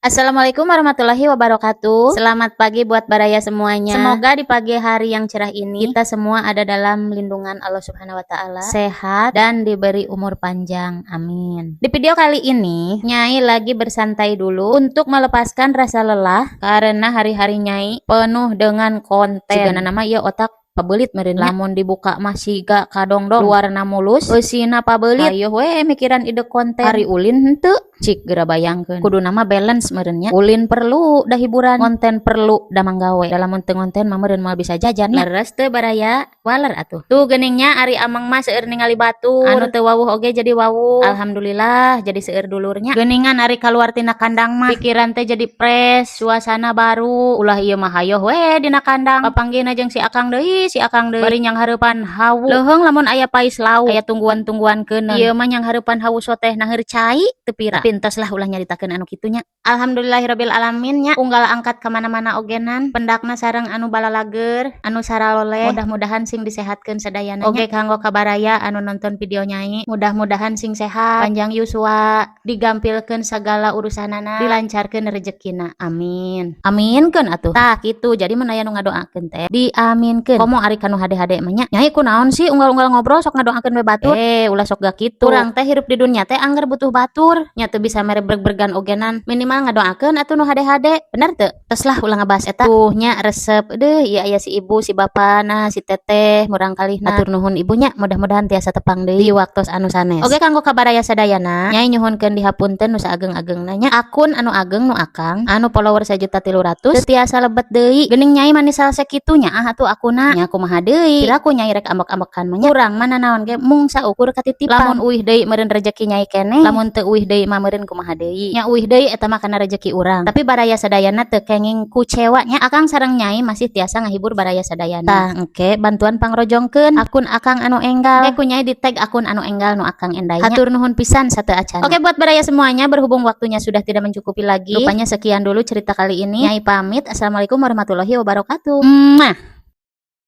Assalamualaikum warahmatullahi wabarakatuh. Selamat pagi buat baraya semuanya. Semoga di pagi hari yang cerah ini kita semua ada dalam lindungan Allah Subhanahu wa Ta'ala, sehat dan diberi umur panjang. Amin. Di video kali ini, Nyai lagi bersantai dulu untuk melepaskan rasa lelah karena hari-hari Nyai penuh dengan konten. Jigana nama ieu otak pabelit meureun, lamun dibuka mah siga kadongdong, luarna mulus, eusina pabelit. Hayoh we mikiran ide konten, ari ulin henteu. Cik geura bayangkeun, kuduna mah balance meureun nya. Ulin perlu da hiburan, konten perlu da manggawe. Da lamun teu ngonten mah meureun moal bisa jajan nya. Leres teu, baraya? Waler atuh. Tuh geuning nya, ari ameng mah seueur ningali batur, anu teu wawuh oge jadi wawuh. Alhamdulillah, jadi seueur dulurnya. Geuningan ari kaluar tina kandang mah pikiran teh jadi fresh, suasana baru. Ulah ieu mah, hayoh we dina kandang, papanggihna jeung si akang deui, si akang deui, bari nyanghareupan hawu leuheung. Lamun aya pais lauk, aya tungguan-tungguan keuneun, ieu mah nyanghareupan hawu soteh naheur cai teu pira. Tapi entos lah, ulah nyaritakeun anu kitu nya. Alhamdulillahirabbil alamin nya, unggal angkat ka mana-mana ogenan pendakna sareng anu balalager, anu saraloleh. Mudah-mudahan sing disehatkeun sadayana. Oge kanggo ka baraya anu nonton video Nyai, mudah-mudahan sing sehat, panjang yuswa, digampilkeun sagala urusanana, dilancarkeun rezekina. Amin, aminkeun atuh. Tah kitu, jadi mun aya nu ngadoakeun teh diaminkeun, komo ari kanu hade-hade mah nya. "Nyai kunaon sih unggal-unggal ngobrol sok ngadoakeun we batur?" Eh, ulah sok gak kitu. Urang teh hirup di dunia teh angger butuh batur nya, teu bisa mere breg-bregan ogenan, minimal ngadoakeun atuh nu hade-hade. Bener teu? Tos lah, ulah ngabahas eta. Tuh nya, resep deuh ieu aya si ibu, si bapak, nah si teteh murangkalihna. Hatur nuhun, ibunya. Mudah-mudahan tiasa tepang deui di waktos anu sanes. Oke, kanggo ka baraya sadayana, Nyai nyuhunkeun dihapunten nu saageng-agengna nya. Akun anu ageng nu akang anu follower 1.300.000 teu tiasa lebet deui. Geuning Nyai mani salse kitu nya. Ah, atuh akuna nya kumaha deui? Piraku Nyai rek ambek-ambekan mah nya. Urang mah nanaon ge mung saukur katitipan. Lamun uih deui meureun rejeki Nyai keneh, lamun teu uih deui mah meureun kumaha deui nya. Uih deui eta mah kana rejeki urang, tapi baraya sadayana teu kenging kucewa nya. Akang sareng Nyai masih tiasa ngahibur baraya sadayana. Tah, engke bantuan pangrojongkeun akun akang anu enggal. Engke ku Nyai di tag akun anu enggal nu akang endai. Hatur nuhun pisan sateu acana. Oke, buat baraya semuanya, berhubung waktunya sudah tidak mencukupi lagi, rupanya sekian dulu cerita kali ini. Nyai pamit. Assalamualaikum warahmatullahi wabarakatuh. Mwah.